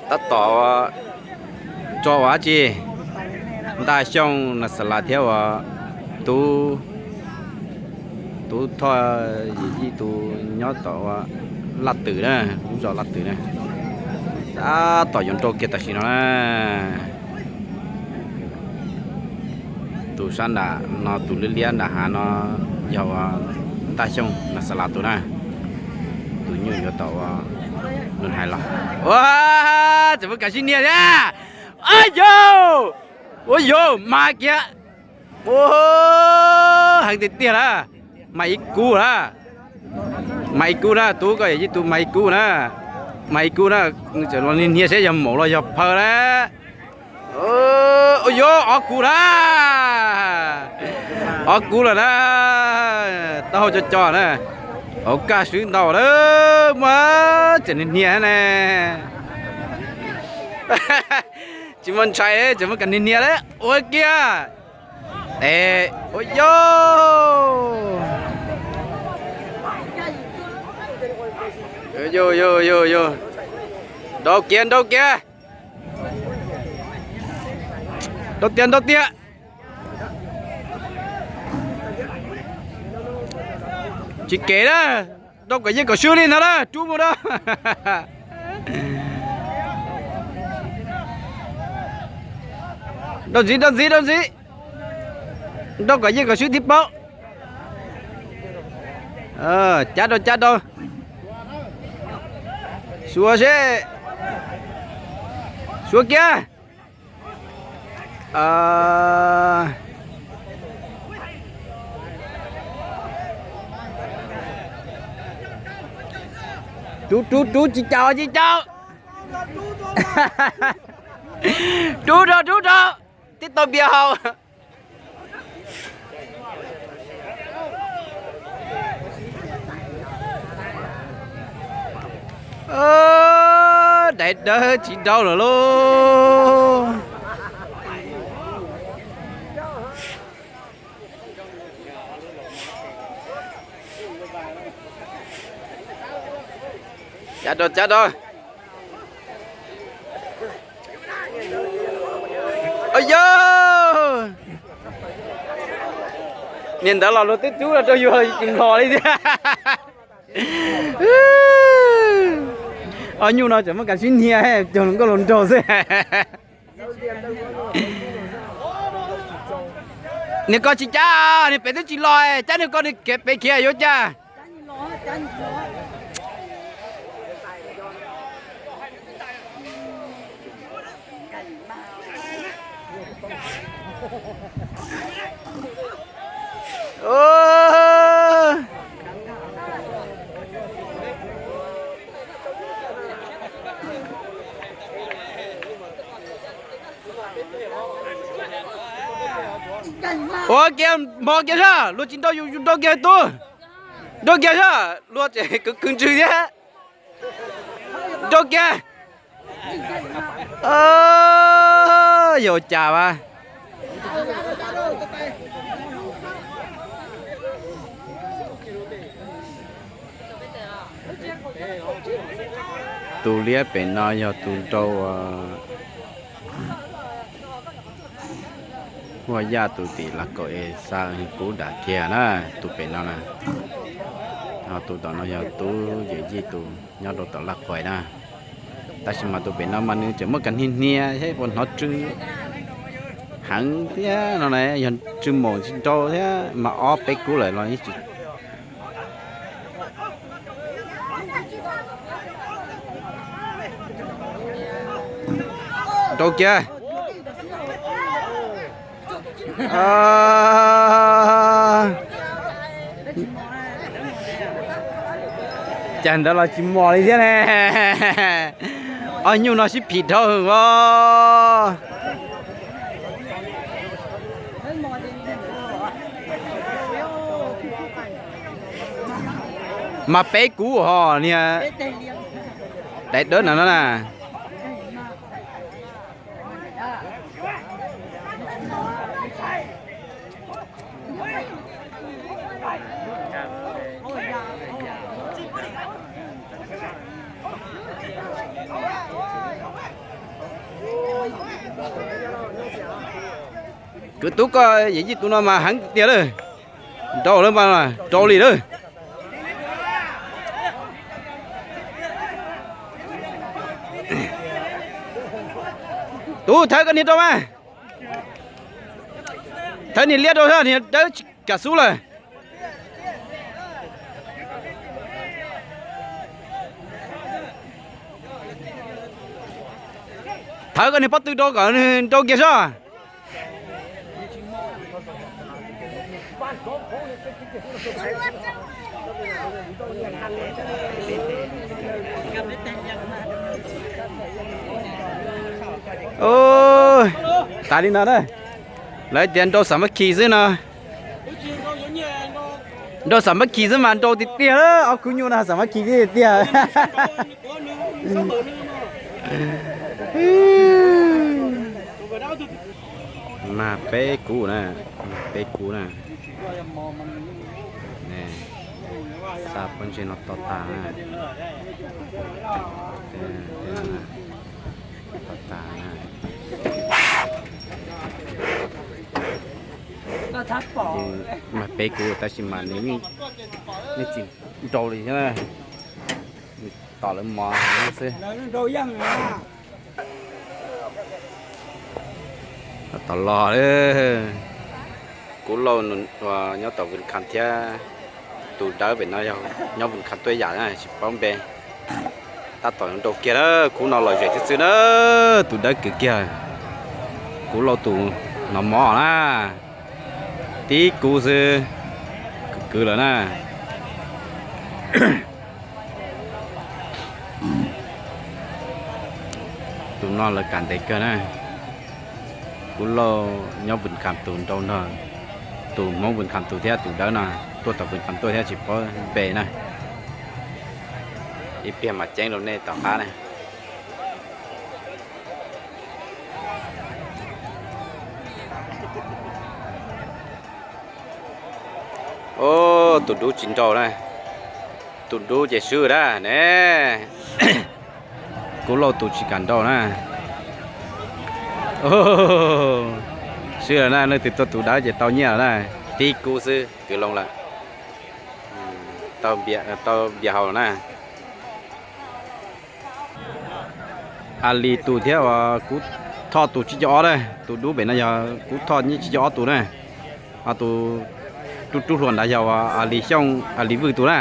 Tab tom tso ua dab tsi? Ntaj Xyooj Nas Xas Las thiab ua Tub, Tub Thoj Yim Yij tus nyob tom ua Laj Twm na, lub zos Laj Twm na. Tab tom yuav nrau kiag tam sim no na. Tus sab nram no, tus liab liab nram hav no yog ua Ntaj Xyooj Nas Xas Las tus na. Tus nyuj yuav tau ua lub hais los. Ua, tseem muaj kam sib niag thiab. Ab yau, ua yau mas kiag. Ua, heev tiag tiag na. Mas ib kub na. Mas ib kub na, Tub koj yawm yij tus mas ib kub na. Mas ib kub na, tseem los niag niag seb yog maum los yog phaw na. Ua yau, ob kub na. Ob kub lawm na. Taub hau co co na. Hauv kaj swb ntau na. Muaj tseem niag niag na. Tsis muaj ntshai, tseem muaj kam niag niag na. Ua kiag. Es, ua yau. Yau, yau, yau, yau. Nrau kiag, nrau kiag. Nrau tiag, nrau tiag. Tsis kev na. Nrau kom yeej kom swb li ntag na, rub mus na. Nrau ntxiv, nrau ntxiv, nrau ntxiv. Nrau kom yeej kom swb thiaj paub. Cab rau, cab rau. Suav seb. Suav kiag. Rub, rub, rub, tsis caum, tsis caum. Rub rau, rub rau. Twb tau npias haus. Dais dawb tsis nrau lawm lauj. Cab rau, cab rau. Yog, niag ntawd los luag twb rub los rau yus, yus tsis nplhos li thiab. Ob nyuj no tseem muaj kam sib hnia, cog hluas nkauj hluas nraug xwb. Niag ko tsis cab, niag pem twb tsis los, cab niag ko, niag pem khiav yuav cas. Ua kiag, npog kiag sab, luag tsis nrau yus, yus nrau kiag tub. Nrau kiag sab, luag tseem kwv kwv ntswg thiab. Nrau kiag. Yog ua cas as. Tus liab pem no yog tus nrau Huaj Yaj tus tim las kaum es xa kub dam kiag na, tus pem no na. Ho tus tom no yog Tub Yawm Yij tus nyob rau tom Laj Quais na. Tab sis mas tus pem no mas nws tseem muaj kas hnia hnia thiab, puas hnov tsw heev thiab no na, yog tsw maum tsis nrau thiab mas ob peb kub lawm los yeej tsis nrau kiag. Cas ntawd los tsis mos li thiab ne. Ob nyuj no sib phim dhau hwv os. Mas peb kub ho niag daim dawb no na. Kwv tub koj yawm yij tus no mas heev tiag lawm. Nrau lawm mas nrau li lawm. Tub, thawb koj niag rau mas. Thawb niag liab rau, niag dawb tsis kam xub lawm. Thawb koj niag pob tw rau kom nws nrau kiag soj. Tas li no na. Lawv tias nrau xam mab khi xwb no. Nrau xam mab khi xwb mas nrau tiag tiag, ob khub nyuj no xam mab khi tiag tiag. Mag peb kub na, mag peb kub na. Xa pob ntseg no to tas na. To tas na. Mag peb kub tab sis mas nws yeej tsis nrau li thiab na. Tom lawv mov xwb. Tom los Kub Lauj nyob tom Vwm Kham thiab tus dawb pem no yog nyob Vwm Kham tuaj yam na tsis paub npe. Tab tom nrau kiag na, kub no lom zem txwb txwb na, tus dawb kwv kiag. Kub Lauj tus no mov na, tib kub xwb, kwv kwv lawm na. Tus no lawv kam ntev kawg na. Kub Lauj nyob Vwm Kham tus nrau nrog tus Hmoob Vwm Kham tus thiab tus dawb no tuaj tom Vwm Kham tuaj thiab tsis paub npe na. Ib pliag mam ceeb rau nej tom qab na. Tus dub tsis nrau na, tus dub ces swb na ne. Kub Lauj tus tsis kam nrau na. Swb lawm na, leej twg tua tus dawb ces tau nyiaj lawm na. Tib kub xwb kwv loo lawm. Tau npias haus lawm na. A Lis tus thiab uas Kub Thoj tus tsib caug ob na, tus dub pem no yog Kub Thoj nyiaj tsib caug ob tus na. Ho tus rub rub hluas nrad yog uas A Lis Xyooj, A Lis Vwj tus na.